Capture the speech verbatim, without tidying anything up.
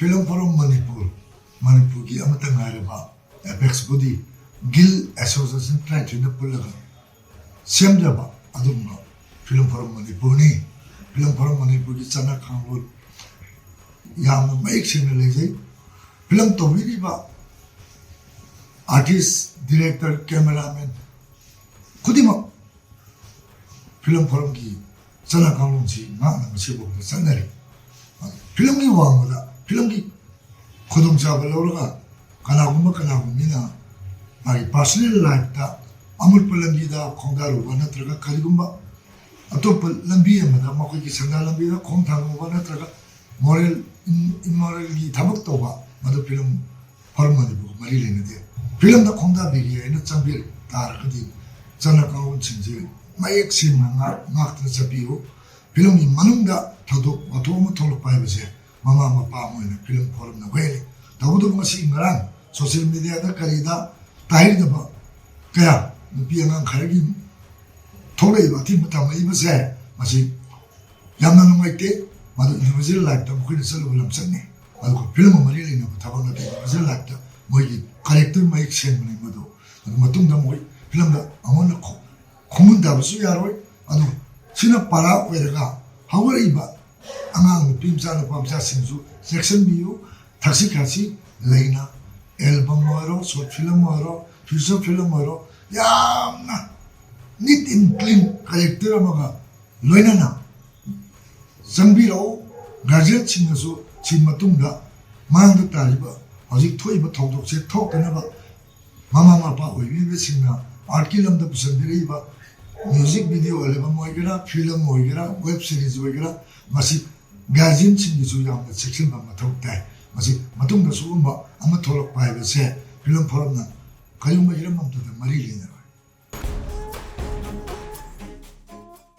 Film Forum Manipur, ꯃꯅꯤꯄꯨꯔꯒꯤ ꯑꯃꯠꯇ ꯉꯥꯏꯔꯕ apex body, guild association ꯇꯔꯥꯅꯤꯊꯣꯏꯅ ꯄꯨꯜꯂꯒ ꯁꯦꯝꯖꯕ ꯑꯗꯨꯒꯨꯝꯕ Film Forum ꯃꯅꯤꯄꯨꯔꯅꯤ꯫ Film Forum ꯃꯅꯤꯄꯨꯔꯒꯤ ꯆꯠꯅ ꯀꯥꯡꯂꯣꯟ ꯌꯥꯝꯅ ꯃꯌꯦꯛ ꯁꯦꯡꯅ ꯂꯩꯖꯩ꯫ Film ꯇꯧꯕꯤꯔꯤꯕ artist, director, cameraman ꯈꯨꯗꯤꯡꯃꯛ Film Forumꯒꯤ ꯆꯠꯅ ꯀꯥꯡꯂꯣꯟꯁꯤ ꯉꯥꯛꯅ ꯉꯁꯤꯐꯥꯎꯗ ꯆꯠꯅꯔꯤ꯫ Filmꯒꯤ ꯋꯥꯡꯃꯗ, filmꯒꯤ ꯈꯨꯗꯣꯡꯆꯥꯕ ꯂꯧꯔꯒ ꯀꯅꯥꯒꯨꯝꯕ ꯀꯅꯥꯒꯨꯝꯕ ꯃꯤꯅ ꯃꯥꯒꯤ personal lifeꯇ ꯑꯃꯣꯠꯄ ꯂꯝꯕꯤꯗ ꯈꯣꯡꯗꯥꯔꯨꯕ ꯅꯠꯇ꯭ꯔꯒ ꯀꯔꯤꯒꯨꯝꯕ ꯑꯇꯣꯞꯄ ꯂꯝꯕꯤ ꯑꯃꯗ ꯃꯈꯣꯏꯒꯤ ꯁꯦꯟꯗꯥ ꯂꯝꯕꯤꯗ ꯈꯣꯡ ꯊꯥꯡꯉꯨꯕ ꯅꯠꯇ꯭ꯔꯒ moral, immoralꯒꯤ ꯊꯕꯛ ꯇꯧꯕ, ꯃꯗꯨ Film Forum ꯃꯅꯤꯄꯨꯔꯒ ꯃꯔꯤ ꯂꯩꯅꯗꯦ꯫ Filmꯗ ꯈꯣꯡꯗꯥꯕꯤꯒꯦ ꯍꯥꯏꯅ ꯆꯪꯕꯤꯔꯛ ꯇꯥꯔꯒꯗꯤ ꯆꯠꯅ ꯀꯥꯡꯂꯣꯟꯁꯤꯡꯁꯦ ꯃꯌꯦꯛ ꯁꯦꯡꯅ ꯉꯥꯛ-, ꯉꯥꯛꯇꯨꯅ ꯆꯠꯄꯤꯌꯨ꯫ Filmꯒꯤ ꯃꯅꯨꯡꯗ ꯊꯧꯗꯣꯛ ꯋꯥꯊꯣꯛ ꯑꯃ ꯊꯣꯛꯂꯛꯄ ꯍꯥꯏꯕꯁꯦ ꯃꯃꯥ ꯃꯄꯥ ꯑꯃ ꯑꯣꯏꯅ Film Forumꯅ ꯋꯥꯌꯦꯜꯂꯤ꯫ ꯇꯧꯕꯇꯕꯨ ꯉꯁꯤ ꯉꯔꯥꯡ social mediaꯗ ꯀꯔꯤꯗ ꯇꯥꯍꯩꯗꯕ ꯀꯌꯥ ꯅꯨꯄꯤ ꯑꯉꯥꯡ ꯈꯔꯒꯤ ꯊꯣꯛꯂꯛꯏꯕ ꯑꯊꯤꯡꯕ ꯊꯝꯃꯛꯏꯕꯁꯦ ꯃꯁꯤ ꯌꯥꯝꯅ ꯅꯨꯡꯉꯥꯏꯇꯦ꯫ ꯃꯗꯨ individual lifeꯇ ꯃꯈꯣꯏꯅ ꯆꯠꯂꯨꯕ ꯂꯝꯆꯠꯅꯤ꯫ ꯑꯗꯨꯒ filmꯒ ꯃꯔꯤ ꯂꯩꯅꯕ ꯊꯕꯛ ꯅꯠꯇꯦ꯫ Individual lifeꯇ ꯃꯣꯏꯒꯤ character ꯃꯌꯦꯛ ꯁꯦꯡꯕꯅꯤ ꯃꯗꯨ꯫ ꯑꯗꯨ ꯃꯇꯨꯡꯗ ꯃꯈꯣꯏ filmꯗ ꯑꯃꯨꯛ ꯍꯟꯅ ꯈꯣ-, ꯈꯣꯡꯒꯨꯟ ꯇꯥꯕꯁꯨ ꯌꯥꯔꯣꯏ꯫ ꯑꯗꯨ ꯁꯤꯅ ꯄꯥꯔꯥ ꯑꯣꯏꯔꯒ ꯍꯧꯒꯠꯂꯛꯏꯕ ꯑꯉꯥꯡ ꯅꯨꯄꯤ ꯃꯆꯥ ꯅꯨꯄꯥ ꯃꯆꯥꯁꯤꯡꯁꯨ ꯆꯦꯛꯁꯤꯟꯕꯤꯌꯨ꯫ ꯊꯛꯁꯤ ꯈꯥꯁꯤ ꯂꯩꯅ album ꯑꯣꯏꯔꯣ, short film ꯑꯣꯏꯔꯣ, feature film ꯑꯣꯏꯔꯣ, ꯌꯥꯝꯅ neat and clean character ꯑꯃꯒ ꯂꯣꯏꯅꯅ ꯆꯪꯕꯤꯔꯛꯎ꯫ Guardianꯁꯤꯡꯅꯁꯨ ꯁꯤ ꯃꯇꯨꯡꯗ ꯃꯥꯡꯗ ꯇꯥꯔꯤꯕ ꯍꯧꯖꯤꯛ ꯊꯣꯛꯏꯕ ꯊꯧꯗꯣꯛꯁꯦ ꯊꯣꯛꯇꯅꯕ ꯃꯃꯥ ꯃꯄꯥ ꯑꯣꯏꯕꯤꯔꯤꯕꯁꯤꯡꯅ artꯀꯤ ꯂꯝꯗ ꯄꯨꯁꯤꯟꯕꯤꯔꯛꯏꯕ music video album ꯑꯣꯏꯒꯦꯔꯥ, film ꯑꯣꯏꯒꯦꯔꯥ, web series ꯑꯣꯏꯒꯦꯔꯥ, ꯃꯁꯤ guardianꯁꯤꯡꯒꯤꯁꯨ ꯌꯥꯝꯅ ꯆꯦꯛꯁꯤꯟꯕ ꯃꯊꯧ ꯇꯥꯏ꯫ ꯃꯁꯤ ꯃꯇꯨꯡꯗ ꯁꯤꯒꯨꯝꯕ ꯑꯃ ꯊꯣꯛꯂꯛꯄ ꯍꯥꯏꯕꯁꯦ Film Forumꯅ ꯀꯔꯤꯒꯨꯝꯕ ꯍꯤꯔꯝ ꯑꯃꯠꯇꯗ ꯃꯔꯤ ꯂꯩꯅꯔꯣꯏ꯫